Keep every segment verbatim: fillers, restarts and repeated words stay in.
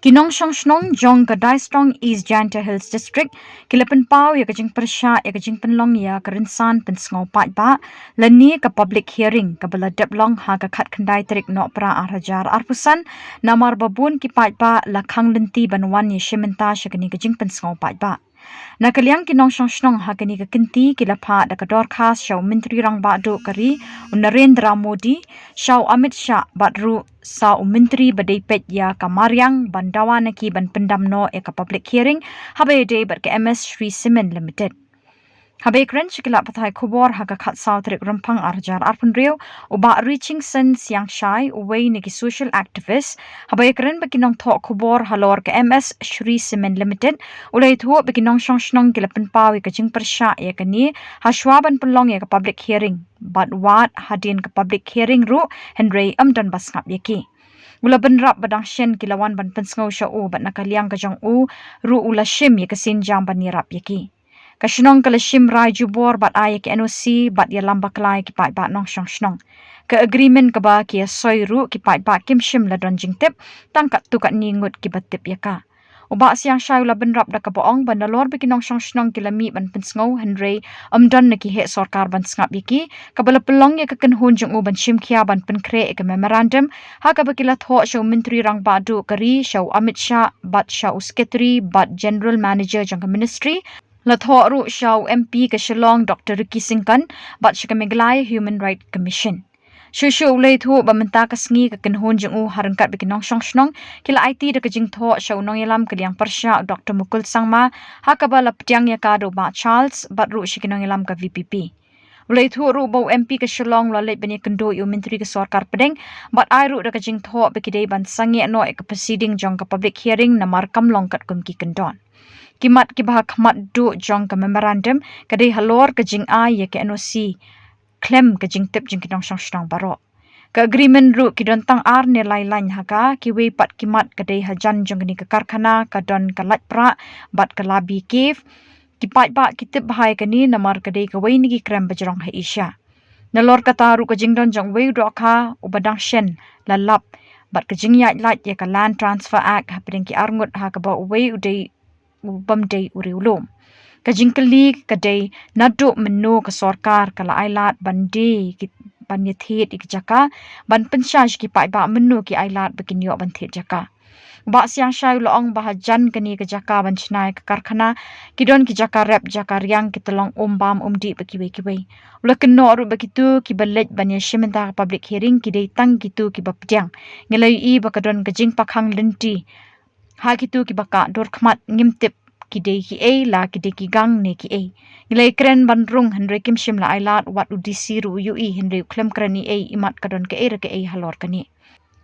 Ki nongshong shnong jong ka Daistong East Jaintia Hills District ki la pynpaw ïa ka jingpyrshah ïa ka jingpynlong ïa ka rynsan pynsngew paidbah lane ka public hearing kaba la dep long ha ka khatkhyndai tarik Nohprah ar hajar arphew san, namar ba bun ki paidbah la khang lynti ban wan ïashim bynta sha kane ka jingpynsngew paidbah. Na ka liang ki nongshong shnong ha kane ka kynti ki la phah da ka dorkhas sha u Myntri Rangbah Duh ka ri, u Narendra Modi, sha u Amit Shah bad ruh sa u Myntri ba dei peit ïa ka mariang ban dawa na ki ban pyndam noh ïa ka public hearing haba ïadei bad ka M S Shree Cement Limited. Haba ïakren sha ki lad pathai khubor ha ka khatsaw tarik Rymphang ar hajar arphew hynriew, u Bah Richingson Siangshai, uwei na ki social activist, haba ïakren bad ki nongthoh khubor halor ka M S Shree Cement Limited, u la ïathuh ba ki nongshong shnong ki la pynpaw ïa ka jingpyrshah ïa kane hashwa ban pynlong ïa ka public hearing, bad wat hadien ka public hearing ruh hynrei ym don ba sngap ïa ki. U la bynrap ba dang shen ki la wan ban pynsngew sha u bad na ka liang ka jong u ruh u la shim ïa ka sienjam ban ïarap ïa ki. Ka shnong ka la shim rai jubor bad ai ïa ka N O C bad ïalam bakla ïa ki paidbah nongshong shnong. Ka agreement kaba ki ïa soi ruh ki paidbah kim shym la don jingtip, tang katto katne ngut kiba tip ïa ka. U Bah Siangshai u la bynrap da kaba ong ba nalor ba ki nongshong shnong ki la mih ban pynsngew hynrei ym don na ki heh sorkar ban sngap ïa ki, kaba la pynlong ïa ka kynhun jong u ban shim khia ban pynkhreh ïa ka memorandum ha kaba ki la thoh sha u Myntri Rangbah Duh ka ri, sha u Amit Shah bad sha u Secretary bad General Manager jong ka Ministry, la thoh ruh sha u M P ka Shillong Doctor Ricky Syngkon bad sha ka Meghalaya Human Rights Commission. Shuh shuh u la ïathuh ba mynta ka sngi ka kynhun jong u ha ryngkat bad ki nongshong shnong ki la aiti da ka jingthoh sha u nongïalam ka liang pyrshah u Doctor Mukul Sangma, ha kaba la pdiang ïa ka da u Bah Charles bad ruh sha ki nongïalam ka V P P. U la ïathuh ruh ba u M P ka Shillong u la leit ban ïakynduh ïa u Myntri ka Sorkar Pdeng bad ai ruh da ka jingthoh ba ki dei ban sangeh noh ïa ka proceeding jong ka public hearing namar kam long katkum ki kyndon. Ki mat kiba ha khmat duh jong ka memorandum ka dei halor ka jingai ïa ka N O C khlem ka jingtip jong ki nongshong shnong baroh. Ka agreement ruh ki don tang ar ne lai lain ha ka, kiwei pat ki mat ka dei hajan jong kane ka karkhana ka don ka Laitprah bad ka Labi Cave. Ki paidbah ki tip bha ïa kane namar ka dei kawei na ki krem bajrong ha Asia. Nalor kata ruh ka jingdon jong uwei u dohkha uba dang shen la lap bad ka jingïaid lait ïa ka Land Transfer Act hapdeng ki arngut ha kaba uwei u dei u bym dei u riewlum. Ka jingkylli ka dei naduh mynno ka sorkar ka la ai lad ban die ki, ban ïathied ïa ki jaka, ban pynshai sha ki paidbah mynno ki ai lad ba kin ïoh ban thied jaka. U Bah Siangshai u la ong ba hajan kane ka jaka ban shna ïa ka karkhana ki don ki jaka rep jaka riang, ki tyllong um bam um dih bad kiwei kiwei. U la kynnoh ruh ba kito kiba leit ban ïashim bynta ka public hearing ki dei tang kito kiba pdiang. Ngi la ïohi ba ka don ka jingpakhang lynti ha kito kiba kah dur khmat, ngim tip ki dei kiei la ki dei ki gang ne kiei. Ngi la ïakren ban rung hynrei kim shym la ai lad, wat u D C ruh u ïohi hynrei u khlem kren ei ei, imat ka don kaei re kaei halor kane.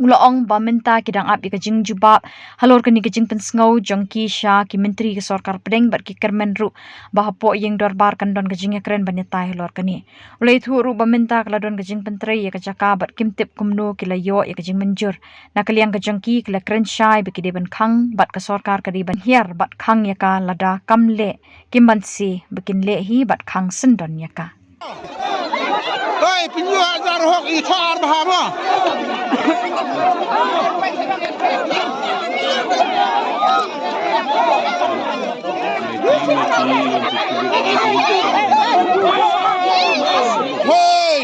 U la ong ba mynta ki dang ap ïa ka jingjubab halor kane ka jingpynsngew jong ki sha ki Myntri ka Sorkar Pdeng bad ki kyrmen ruh ba hapoh ïing dorbar kan don ka jingïakren ban ïatai halor kane. U la ïathuh ruh ba mynta ka la don ka jingpyntrei ïa ka jaka bad kim tip kumno ki la ïoh ïa ka jingmynjur. Na ka liang ka jong ki, ki la kren shai ba ki dei ban khang bad ka sorkar ka dei ban hiar bad khang ïa ka, lada kam leh kim banse ba kin leh hi bad khang syndon ïa ka. Oi, pynïoh hajar hok i thar bha mo. Hoi.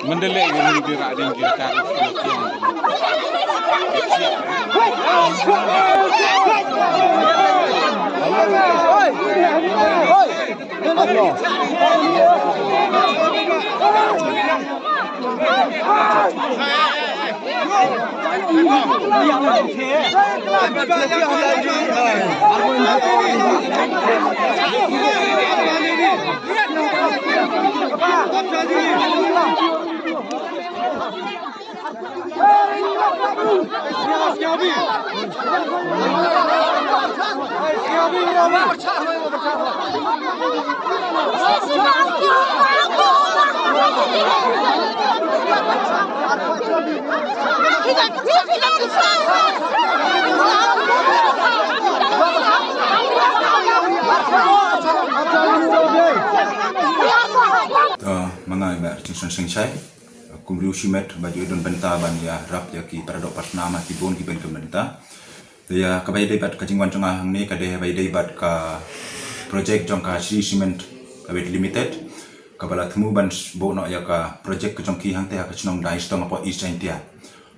Mendelek gini di rak ding kita. To, mano i Bah Richingson Siangshai. Kumriew shimet ba ju don bynta ban ïarap ïa ki paradoh parsnam ha ki bun ki bynta. Te ïa kaba ïadei bad ka jingwan jong nga hangne ka dei ba ïadei bad ka project jong ka Shree Cement Private Limited, kaba la thmu ban buh noh ïa ka project ka jong ki hangtei ha ka shnong Daistong hapoh East Jaintia.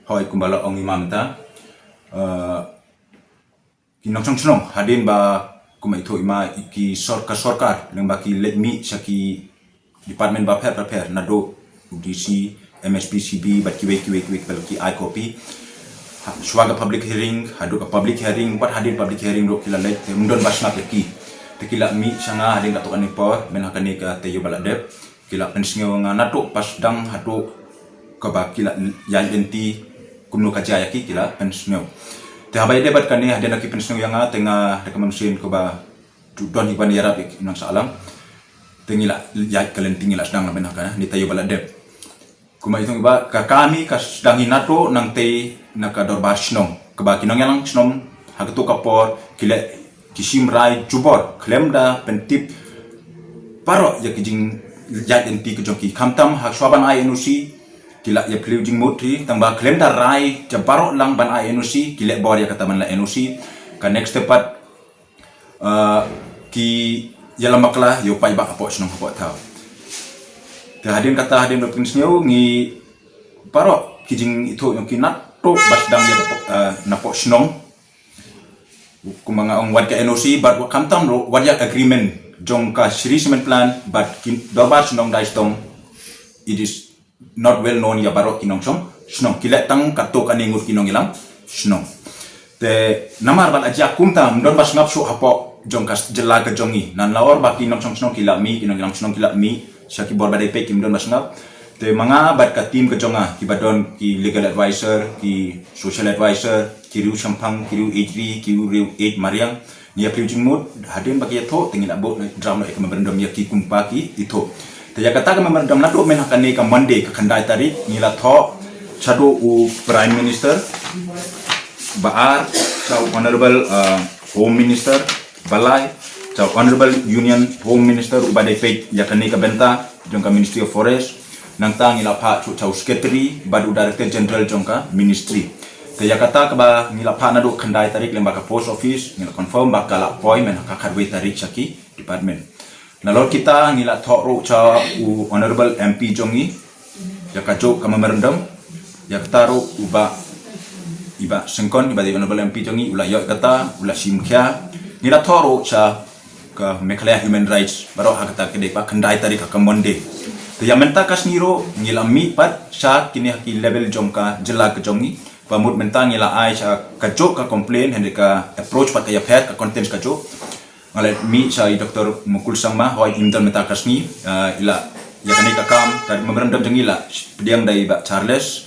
Hooid, kumba la ong i ma mynta, eh, ki nongshong shnong hadien ba, kumba ithuh i ma, ki sor-, ka sorkar lyngba ki leit mih sha ki department bapher bapher, naduh u D C, M S P C B bad kiwei kiwei kiwei kiba la ki ai copy. Ha, shuwa ka public hearing, haduh ka public hearing, wat hadien public hearing ruh ki la leit, te ym don ba sngap ïa ki. Te ki la mih sha nga hadien katto katne por, mynta ha kane ka taïew ba la dep. Ki la pynsngew ïa nga naduh ba sdang haduh kaba ki la ïaid lynti kumno ka jia ïa ki, ki la pynsngew. Te haba ïadei bad kane, hadien ba ki pynsngew ïa nga, te nga da ka mynsiem kaba ju don hi ban ïarap ïa ki nongshong shnong. Te ngi la ïaid ka lynti, ngi la sdang na mynta ha kane taïew ba la dep. Kumba ithuh i ma, ka kane ka sdang hi naduh nangtei na ka dorbar shnong, kaba ki nongïalam shnong ha kato ka por ki leh, ki shim rai jubor khlem da pyntip baroh ïa ki jingïaid lynti ka jong ki. Khamtam ha shuwa ban ai N O C ki la ïa plie jingmut hi, tangba khlem da rai ja baroh lang ban ai N O C, ki leh bor ïa kata ban leh N O C. Ka next step pat, uh, ki ïalam bakla ïa u paidbah hapoh shnong hapoh thaw. Te hadien kata, hadien ba pynsngew, ngi baroh ki jingithuh jong ki naduh ba sdang ïa, uh, napoh shnong, kumba nga ong, wat ka N O C bad wat, khamtam ruh wat ïa agreement jong ka Shree Cement Plant bad ki dorbar shnong Daistong, it is not well known ïa baroh ki nongshong shnong. Ki leh tang katto katne ngut ki nongïalam shnong. Te namar ba la jia kumta, ym don ba sngap shuh hapoh jong ka jylla ka jong ngi. Nalor ba ki nongshong shnong ki la mih, ki nongïalam shnong ki la mih sha ki bor ba dei peit, kim don ba sngap. Te ma nga bad ka team ka jong nga, kiba don ki legal advisor, ki social advisor, ki riew shemphang, ki riew ïeit ri, ki riew ïeit mariang, ngi ïa plie jingmut, hadien ba ki ïathuh, te ngi la buh draft noh ïa ka memorandum ïa ki kumba ki ithuh. Te ïa kata ka memorandum naduh mynta ha kane ka Monday, ka khyndai tarik, ngi la thoh shaduh u Prime Minister, ba ar sha u Honorable, uh, Home Minister, ba lai sha u Honorable Union Home Minister uba dei peit ïa kane ka bynta jong ka Ministry of Forest. Nangta ngi la phah shuh sha u Secretary bad u Director General jong ka Ministry. Te ïa kata kaba ngi la phah naduh khyndai tarik lyngba ka post office, ngi la confirm ba ka la poi mynta ha ka khatwei tarik sha ki department. Nalor kita ngi la thoh ruh sha u Honorable M P jong ngi ïa kajuh ka memorandum. Ïa kata ruh u Bah, i Bah Syngkon, i Bah, i Honorable M P jong ngi, u la ïoh ïa kata, u la shim khia. Ngi la thoh ruh sha ka Meghalaya Human Rights baroh ha kata ka dei ba khyndai tarik, ha ka Monday. Te ïa mynta ka sngi ruh ngi la mih pat sha kine ha ki level jong ka jylla ka jong ngi. Ba mut mynta ngi la ai sha kajuh ka complaint, hynrei ka approach pat ka ïapher, ka contents kajuh. Nga la mih sha i Doctor Mukul Sangma, hooid, im don mynta ka sngi, ah, i la, ïa kane ka kam, ka memorandum jong ngi la pdiang da i Bah Charles.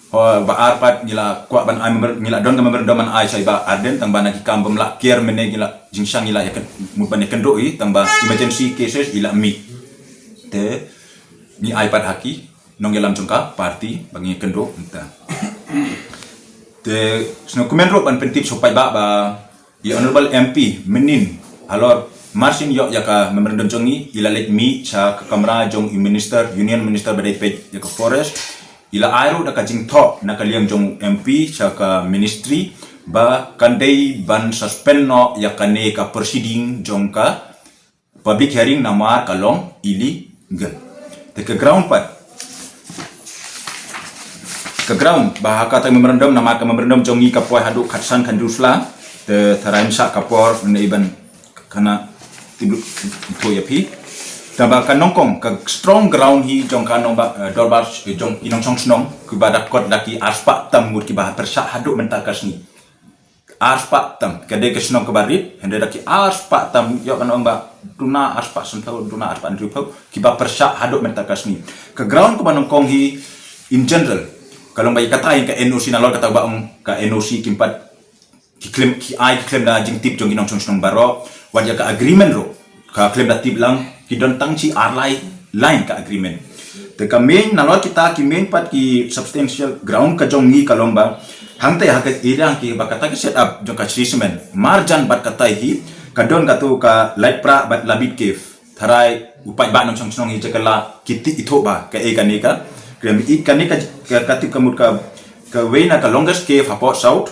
Hooid, ba ar pat ngi la kwah ban ai memor-, ngi la don ka memorandum ban ai sha i Bah Ardent, tangba na ki kam bym lah kiar mynne, ngi la jingshang, ngi la ïa kyn-, mut ban ïa kynduh hi, tangba emergency cases i la mih. Te ngi ai pat ha ki nongïalam jong ka party ba ngin ïa kynduh mynta. Te sngewkmen ruh ban pyntip sha u paidbah ba i Honorable M P mynnin, halor mar syn ïoh ïa ka memorandum jong ngi, i la leit mih sha ka kamra jong i Minister, Union Minister ba dei peit ïa ka Forest. I la ai ruh da ka jingthoh na ka liang jong u M P sha ka Ministry ba kan dei ban suspend noh ïa kane ka proceeding jong ka public hearing namar ka long illegal. Te ka ground pat, ka ground ba ha kata memorandum, namar ka memorandum jong ngi ka poi haduh khatsan khathynriew sla, te tharai ym shah ka por ne ban kane tip lut ïa phi. Tangba ka nyngkong, ka strong ground hi jong ka nong ba, eh, dorbar, eh, jong i nongshong shnong kiba dap kot da ki arspah tam ngut kiba pyrshah haduh mynta ka sngi. Arspah tam, ka dei ka shnong kaba rit, hynrei da ki arspah tam, ïoh ban ong ba duna arspah sanphew, duna arspah hynriewphew kiba pyrshah haduh mynta ka sngi. Ka ground kaba nyngkong hi, in general, ka long ba ïa kata ïa ka N O C, nalor kata ba ong ka N O C kim pat, ki khlem, ki ai, ki khlem da jingtip jong ki nongshong shnong baroh, wat ïa ka agreement ruh ka khlem da tip lang, ki don tang shi ar lai line ka agreement. Te ka main, nalor kita, ki main pat ki substantial ground ka jong ngi ka long ba hangta ha ka area kiba kata ka set up jong ka Shree Cement, marjan bad kata hi ka don kato ka Laitprah bad Labit Cave. Tharai u paidbah nongshong shnong hi jaka la kiti ithuh ba kaei kane ka Kane ka, ka, ka, ka mut ka, ka wei na ka longest cave hapoh South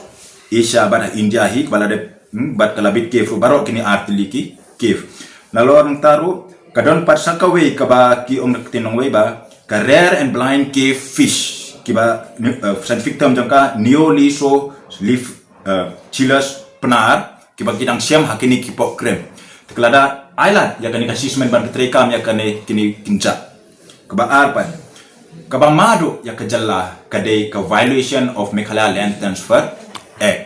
Asia bad ha India hi, kaba la dep, hmm, bad ka la bit cave ruh baroh kine artylli ki cave. Nalor nangta ruh, ka don pat sa kawei kaba ki ong da ka ktien nongwei ba, ka rare and blind cave fish, kiba, uh, scientific term jong ka, Neolysolyph-, uh, Chilus pnar, kiba ki dang shem ha kine ki pohkrem. Te ka la da ailad ïa kane ka shismen ban pyntreikam ïa kane kine ki kynja. Kaba ar pat, kaba mad ïa ka jylla ka dei ka violation of Meghalaya Land Transfer Act.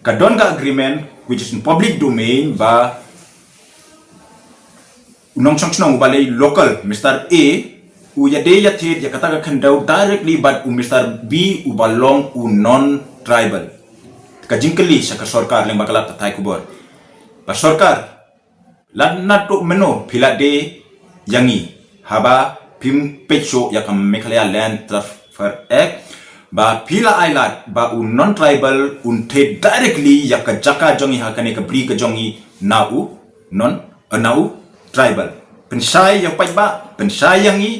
Ka don ka agreement which is in public domain ba u nongshong shnong uba lei local, Mister A, u ïadei ïathied ïa kata ka khyndew directly bad u Mister B uba long u non-tribal. Ka jingkylli sha ka sorkar lyngba ka lad pathai khubor ba sorkar, lada naduh mynno phi la dei ïa ngi haba phim peit shuh ïa ka Meghalaya Land Transfer Act, ba phi la ailad ba u non-tribal un thied directly ïa ka jaka jong ngi ha kane ka bri ka jong ngi na u non, eh, na u tribal. Pynshai ïa u paidbah, pynshai ïa ngi,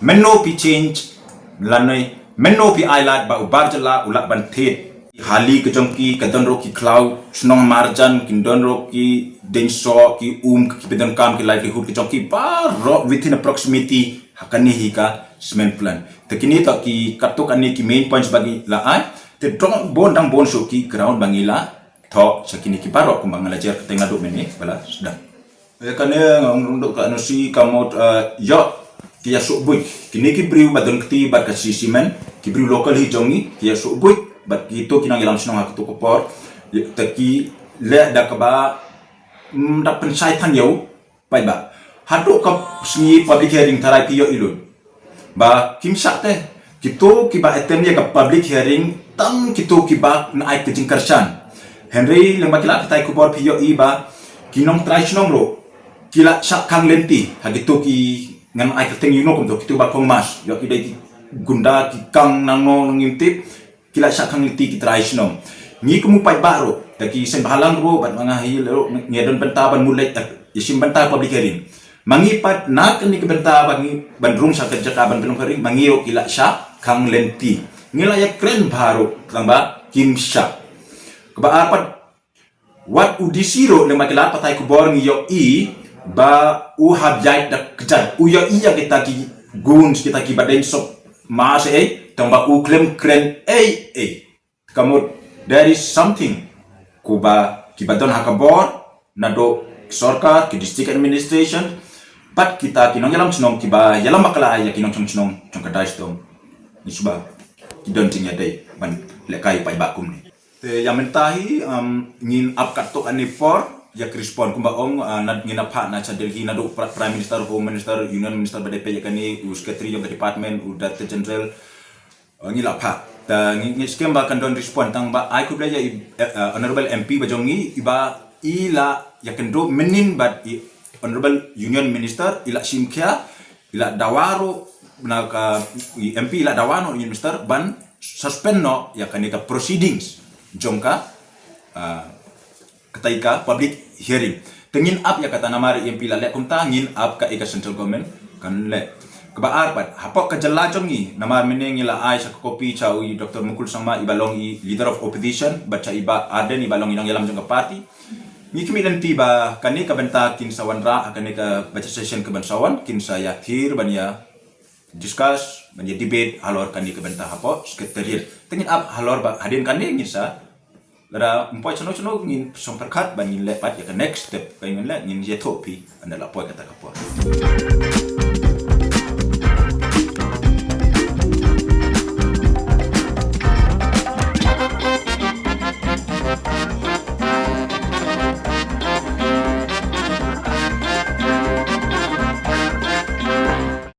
mynno phi change, lane mynno phi ailad ba u bar jylla u lah ban thied. Hali ka jong ki, ka don ruh ki khlaw shnong marjan, ki don ruh ki dieng soh, ki um, ki pyndonkam, ki livelihood ka jong ki baroh within a proximity ha kane hi ka cement plant. Te kine to ki katto katne ki main points ba ngi la ai. Te dang bun, dang bun shuh ki ground ba ngi la thoh sha kine ki baroh kumba nga la jer kyrteng naduh mynne ba la sdang. Eh, kane nga ong rung dok ka N O C ka mut, eh, ïoh ki ïa suk buit. Kine ki briew ba don kti bad ka shisha siment, ki briew local hi jong ngi, ki ïa suk buit bad kito ki nongïalam shnong ha kato ka por. Te ki leh da kaba, mm, da pynshai than ïa u paidbah. Haduh ka sngi public hearing tharai phi ïohi lut ba kim shah te kito kiba attend ïa ka public hearing, tang kito kiba na ai ka jingkyrshan. Hynrei lyngba ki lad pathai khubor phi ïohi ba ki nongtrai shnong ruh ki la shah khang lynti ha kito ki, ngan ai kyrteng, you know, kumto, kito ba kong mas, ïoh ki dei ki gunda, ki kang nangno ngim tip, ki la shah khang lynti ki trai shnong. Ngi kum u paidbah ruh, da ki seng bhalang ruh bad ma nga hi ruh, ngi don bynta ban mut leit, eh, ïashim bynta public hearing. Ma ngi pat na kane ka bynta ba ngi ban rung sha ka jaka ban pynlong hearing, ma ngi ruh ki la shah khang lynti. Ngi la ïakren bha ruh tang ba kim shah. Kaba ar pat, wat u D C ruh lyngba ki lad pathai khubor ngi ïohi ba u hap ïaid da kjat, u ïohi ïa kita ki goons, kita kiba dang sop ma se ei, tang ba u khlem kren ei ei. Ka mut there is something, kuba kiba don ha ka bor, naduh sorkar, ki district administration bad kita ki nongïalam shnong kiba ïalam bakla ïa ki nongshong shnong jong ka Daisdong. Ngi shu ba ki don jingïadei ban lehkai paidbah kumne. Te ïa mynta hi, um, ngin ap katto katne por ïa ki respond kumba ong, uh, na, ngin ap ha na sha Delhi naduh Pri-, Prime Minister, Home Minister, Union Minister ba dei peit ïa kane, u Secretary jong ka department, u Director General, uh, ngi la phah. Te ngi, ngi skhem ba kan don respond, tang ba ai khublei ïa i, eh, uh, Honorable M P ba jong ngi, iba i la ïakynduh mynnin bad i Honorable Union Minister, i la shim khia, i la dawa ruh na ka, i M P i la dawa noh Union Minister ban suspend noh ïa kane ka proceedings jong ka, ah, katai ka public hearing. Te ngin ap ïa kata namar i M P la leh kumta, ngin ap ka, eh, ka central government kan leh. Kaba ar pat, hapoh ka jylla jong ngi, namar mynne ngi la ai sha ka copy sha u Doctor Mukul Sangma, iba long i leader of opposition, bad sha i Bah Ardent, iba long i nongïalam jong ka party. Ngi khmih lynti ba kane ka bynta kin sa wanrah ha kane ka budget session kaban sa wan, kin sa ïathir ban ïa discuss, ban ïa debate halor kane ka bynta hapoh Secretariat. Te ngin ap halor ba hadien kane ngin sa, lada ym poi shano shano, ngin shong pyrkhat ban ngin leh pat ïa ka next step, ka ngin leh, ngin ïathuh phi ynda la poi kata ka por.